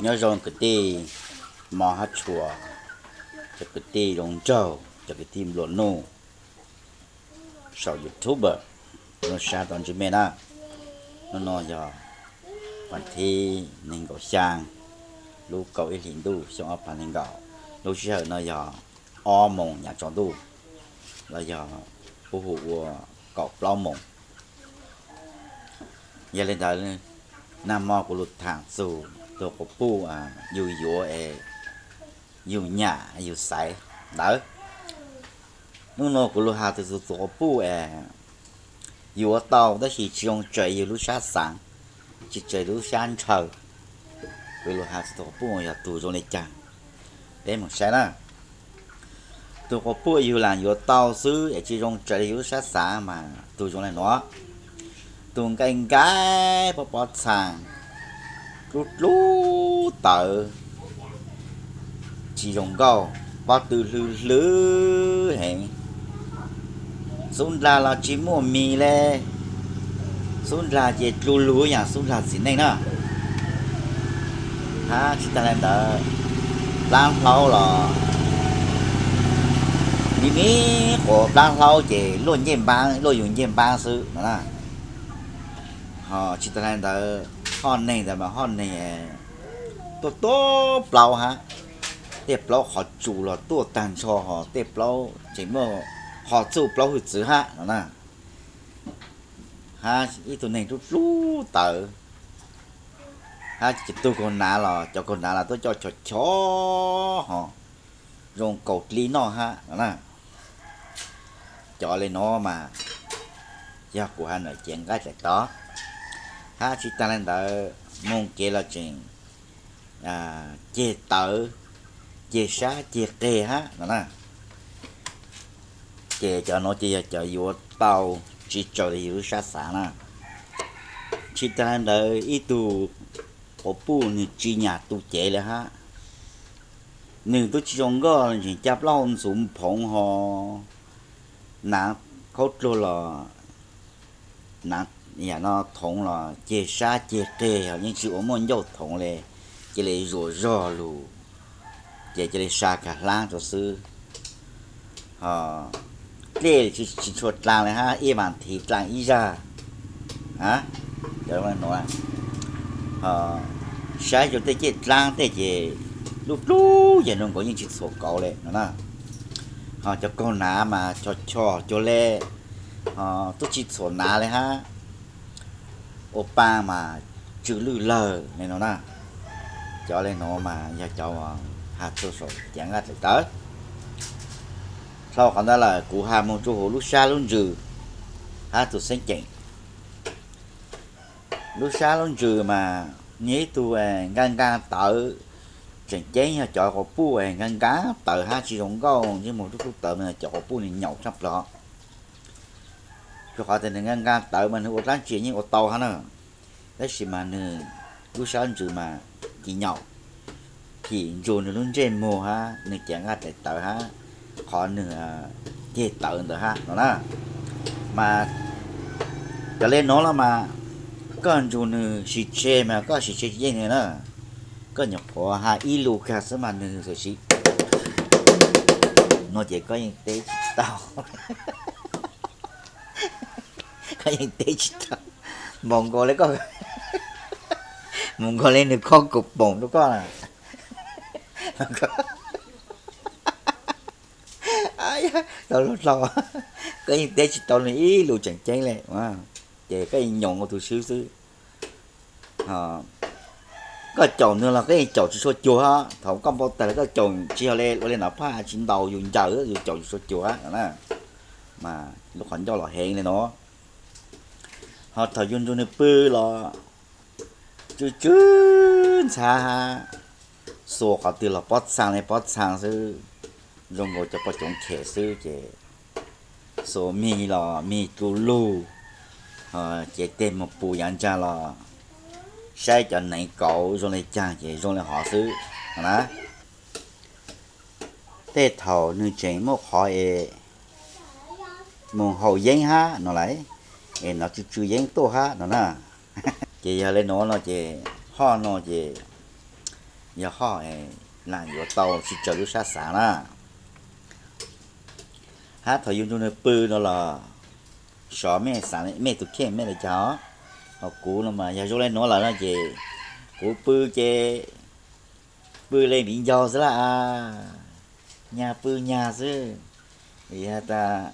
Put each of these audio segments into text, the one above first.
Nyob zoo kwv tij Hmoob hab tshua, cov kwv tij zoo nraug, cov kwv tij nplua nuj saum YouTube, nub sab tau ntsib mej na. Hnub no yog vas thib nees nkaum xyaa lub kaum ib hlis ntuj xyoo ob phav nees nkaum. Lub sij hawm no yog ob moos nyav tsaus ntuj, los yog puab hu ua kaum plaub moos. Yog li ntawd, nag hmo kuv lug thaam txug tug quas puj yug yuav es yug nyam yug xaiv ntawd. Nub no kuv lug has txug tug quas puj es yuav tau tab sis tsi zoo tsev yug lub sab xaav, tsi tsev lub sab ntshaw. Kuv lug has txug tug quas puj yog tug zoo le caag, peb moog saib na. Tug quas puj yug laam yuav tau xwb es tsi zoo tsev yug lub sab xaav mas tug zoo le nuav. Tug nqaij nqaij pob pob txhaa, dlub dlub tawv, tsi zoo nkauj, pob tw hlwb hlwb heev. Xub ndlag los tsi muaj mis le, xub ndlag ces dlub lug yaam xub ndlag txiv neej na. Hab tsi taag le ntawd, plaab hlaub los miv miv quas plaab hlaub ces luaj ncej npaab, luaj yug ncej npaab xwb no na. Ho tsi taag le ntawd, hoj neeg ntawd mas hoj neeg tuaj tuab plaub hab, tej plaub qhov tsum los tuaj taag nrho, ho tej plaub tseem muaj qhov txuj plaub hwj txwv hab no na. Hab ib tug neeg dlub dlub tawv, hab tug kaug nav los cov kaug nav los tuaj coj chov chov ho zoo kaus dlib noj hab no na. Cov le nuav mas yog kuv has nram cev nqaij daim tod. Hab tsi taag le ntawd, moog kev los tseem ceg tawv, ceg sab ceg qeg hab no na. Ces cov nuav ces yog cov yuav tau tsi tsaws le yug lub sab xaav na. Tsi taag le ntawd, ib tug quas puj nwg tsi nyam tu cev le hab, nwg tub tsi zoo nkauj, ntseeg caj plaub hau ntxuv phoov ho, naav khaub dluag los, naav yam no thoov los ceg sab ceg qeg ho yeej tsi ua muaj ncauj thoov le, cia li zuas zog lug, ces cia li sa kag hlaab rua xwb. Ho dlej tsi tshua dlaa le hab, ib vas thiv dlaa ib zag. Saib rua tej caj dlaab tej ces dlub dlub yam zoo nkaus yeej tsi txhuam kauv le no na. Ho cov kaug nav mas chov chov cuag le, ho tub tsi txhuam nav le hab, ua paa mas tsw lwj lawg le no na. Cov le nuav mas yog cov has txug saum cev nqaij daim tawv. Dlhau qhov ntawd lawm kuv has moog rua huv lub sab lub ntsws hab tug xeeb ceem. Lub sab lub ntsws mas niag ib tug nqaa nqaa tawv, tseem ceeb yog cov quas puj nqaa nqaa tawv hab tsi zoo nkauj, ntsej muag dlub dlub tawv mas cov quas puj nwg nyaum tshaj plawg. Rua qhov tias nwg nqaa nqaa tawv mas nwg ua dlaab tsi yeej ua tau hab na. Tab sis mas nwg lub sab ntsws mas tsis nyaum, phim ntsug nwg lub ntsej muag hab nwg cev nqaij daim tawv hab qhov nwg ceg tawv ntawd hab no na. Mas cov le nuav los mas koj ntsug nwg sis tseg mas koj sis tseg tsis yeej nwg na. Koj nyuam qhuav has ib lus kag xwb mas nwg txawm sis, no ces koj yeej teb tsis tau. Koj yeej teb tsis tau. Npaum nkaus le koj, npaum nkaus le nwg khob kaus poom rua koj na. Tau lub dlhau, koj yeej teb tsis tau nwg ib lus tseem ceeb le. Ces koj yeej nyoos ua tug swb xwb. Koj caum nwg los koj yeej caum tsis tshua cuag. Thaum koj npau taws los koj caum tsis yog le ua le nov phaj tsis ntaus yus ncaws, yus caum tsis tshua cuag na. Mas lub qhov ncauj los heev le no. Ho thaum yus nrug nwg pw los tsw tsw ntxhab hab, xuas qhov twg los pob txhaa le pob txhaa xwb, zoo nkaus cov poj coov chem xwb ces xuas mig los mig dlub lug, ces tej moog pus yaav ntsaa los saib cov neev kauv zoo le caag ces zoo le hov xwb na. Tej thaum nwg tseem muaj qhov es moog haus yeeb hab no lawm, es nov tsw tsw yeeb tuaj hab no na. Ces yog le nuav no ces hoj no ces yog hoj lam yuav tau tsis tsaws lub sab xav na. Hab thaum yus nrug nws pw no los sov mej xav mej tus kheej mej le caag os. Ho kuv no mas yog zoo le nuav lawm no ces kuv pw ces pw le viv ncaus xwb lawm, nyag pw nyag xwb. Vim has tas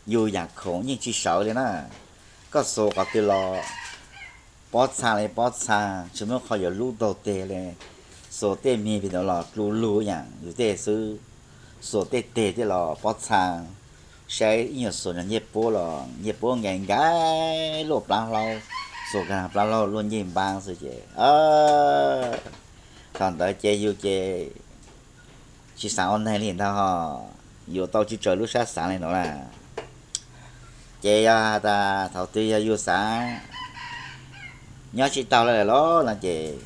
yus yaam khoom yeej tsis sawv le na. Koj xuas qhov twg los pob txha le pob txha, tsis muaj qhov yuav lub taug teg le. Xuas tej me pim ntawd los dlub lug yaam yus tej xwb. Xuas tej teg tej los pob txha, saib ib nyuag xuas nrog ncej puab los ncej puab nkaim nkaim luaj plab hlaub, xuas kag plab hlaub luaj ncej npaab xwb ces thaum ntawd ces yus ces tsis xav ua neeg li ntag ho, yuav tau tsis tsaws lub sab xav le no na. Ces yog has tas thaum twg yog yus xav nyob tsis taug le lawm los no ces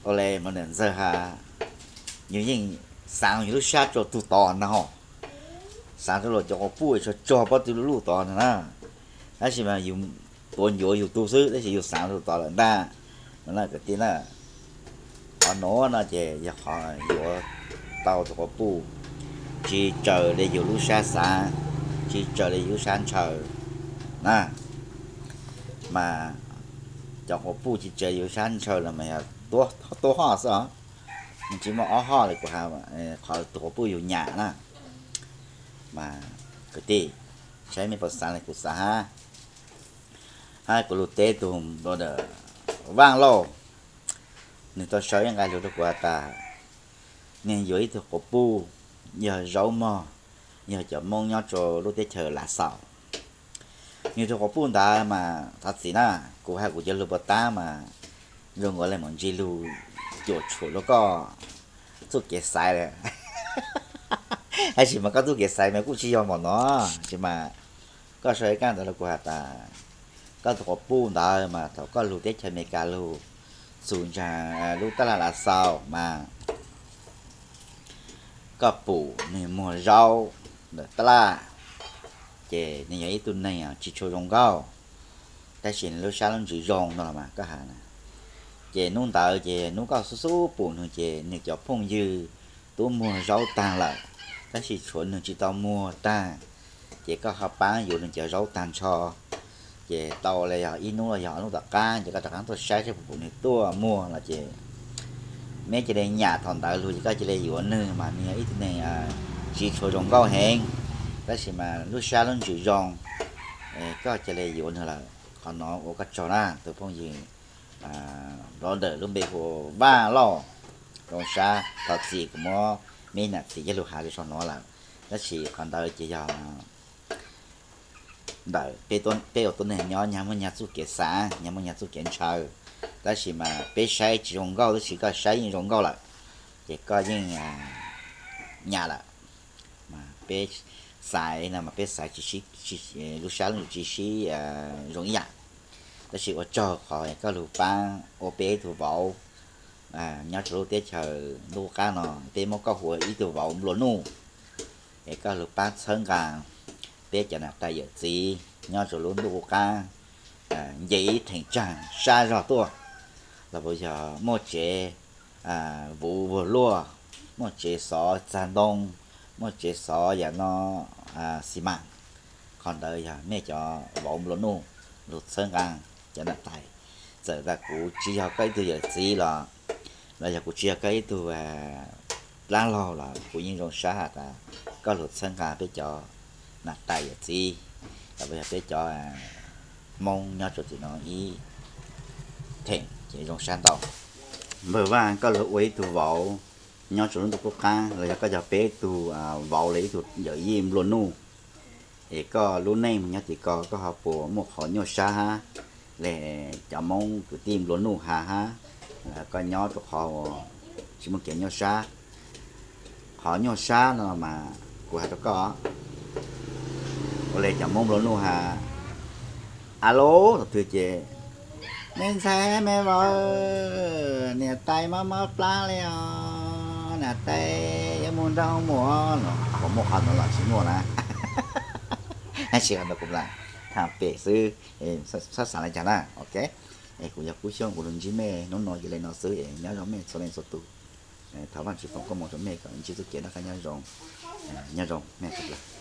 ua le mas ntxawg has, yus yeej xav yus lub sab rua tug tod ntag ho, xav rua luas cov quas puj tsuag tsuag pob tw luj luj tod ntag na. Tab sis mas yus tuav ncuav yus tug xwb tab sis yus xav tug tod lawm ntag no na kwv tij na. Qhov nuav no ces yog qhov yuav tau tus quas puj, tsis tsaws le yus lub sab xav, tsis tsaws le yus lub sab ntshaw na. Mas cov quas puj tsis tsaws yus lub sab ntshaw los mas yog tuab hoj xwb os, tsis muaj ob hoj li kuv has, qhov tus quas puj yus nyam na. Mas kwv tij, saib mej puas xav le kuv xav hab. Hab kuv lug teb tug brother Vaaj Lauj, nwg tau sau ib nqai lug rua kuv has tas nwg yuav ib tug quas puj yog zaub mog, yog cov Moob nyob rua lub teb chaws Lav Xaus. Nwg tug quas puj ntawd mas thov txim na, kuv has kuv cov lug puas tab mas zoo nkaus le mus ntsis lug cuam tshuam rua koj txuj kev xaiv lawm. Tab sis mas koj txuj kev xaiv mas kuj tsis yog npaum no, tab sis mas koj sau ib kab ntawd rua kuv has tas koj tug quas puj ntawd mas thaum koj lug teb chaws Amelikas lug txug ntsa lub taj laj Lav Xaus mas koj pum nwg muag zaub ntawm taj laj, ces nwg yog ib tug neeg tsis tshua zoo nkauj, tab sis nwg lub sab lub ntsws zoo no los mas koj has na. Ces hnub ntawd ces hnub koj xub xub pum nwg ces nwg cov phooj ywg tub muag zaub taag lawm, tab sis tshuav nwg tsis tau muag taag, ces koj ho paab yuav nwg cov zaub taag nrho. Ces tau le yog ib hnub los yog ob hnub tom qab ces koj rov qaab tuaj saib saib puas pum nwg tuaj muag los ces meb cia li nyam thaum ntawd lug ces koj cia li yuav nwg mas nwg yog ib tug neeg tsis tshua zoo nkauj heev, tab sis mas lub sab lub ntsws zoo, koj cia li yuav nwg lawm. Qhov no ua koj tsaug na tus phooj ywg brother lub npe hu Vaaj Lauj, zoo sab. Thov txim kuv muab meb nam txiv coj lug has rua sau nuav lawm, tab sis qhov ntawd ces yog ntawm peb ua tuab neeg nyob nyag muaj nyag txuj kev xav, nyag muaj nyag txuj kev ntshaw, tab sis mas peb saib tsis zoo nkauj tab sis koj saib yeej zoo nkauj lawm, ces koj yeej nyam lawm. Mas peb xaiv no mas peb xaiv tsis sib, lub sab lub ntsws tsis sib zoo ib yam, tab sis ua tsaug qhov koj lug paab ua peb ib tug vauv nyob rua lub teb chaws ntuj qub qab no, peb muab koj hu ua ib tug vauv nplua nuj, es koj lug paab txhawb nqaa peb cov nam tais yawm txiv nyob rua lub ntuj qub qab, nce ib theem tsaag sab zog tuaj, los puas yog muaj tsev vuv vuag luaj, muaj tsev xov txag ntoo, muaj tsev xov yam no xi mas. Qhov ntawd yog mej cov vauv nplua nuj lug txhawb nqaa cov nam tais. Txawm tas kuv tsis yog koj ib tug yawm txiv los, los yog kuv tsis yog koj ib tug dlaab laug los kuv yeej zoo sab has tas koj lug txhawb nqaa peb cov nam tais yawm txiv, los puas yog peb cov Hmoob nyob rua tim no ib theem ces zoo sab ntau. Npawg Vaaj, koj lug ua ib tug vauv nyob rua lub ntuj qub qab los yog koj yog peb ib tug vauv los ib tug yawm yij nplua nuj, es koj lub neej nyob tim ko koj ho puas muaj qhov nyuaj sab hab le cov Moob kwv tij nplua nuj has hab, koj nyob rua qhov tsis muaj kev nyuaj sab? Qhov nyuaj sab no mas kuv has rua koj, ua le cov Moob nplua nuj has, a lub thaum twg ces, me ntxhais me vauv, niam tais mob mob plab li os, niam tais yuav mus nrog mus no, puas muaj qhov no los tsis muaj na? Tab sis qhov no kuv lam tham pem xwb, txhob xav li cas na, ok. Es kuv yog Kub Xyooj, kuv los ntsib mej hnub no yog li no xwb es nyob zoo mej txhua leej txhua tus. Thov Vaajtswv foom koob moov rua mej kom ntsib txuj kev noj qaab nyob zoo. Nyob zoo mej txhua tus.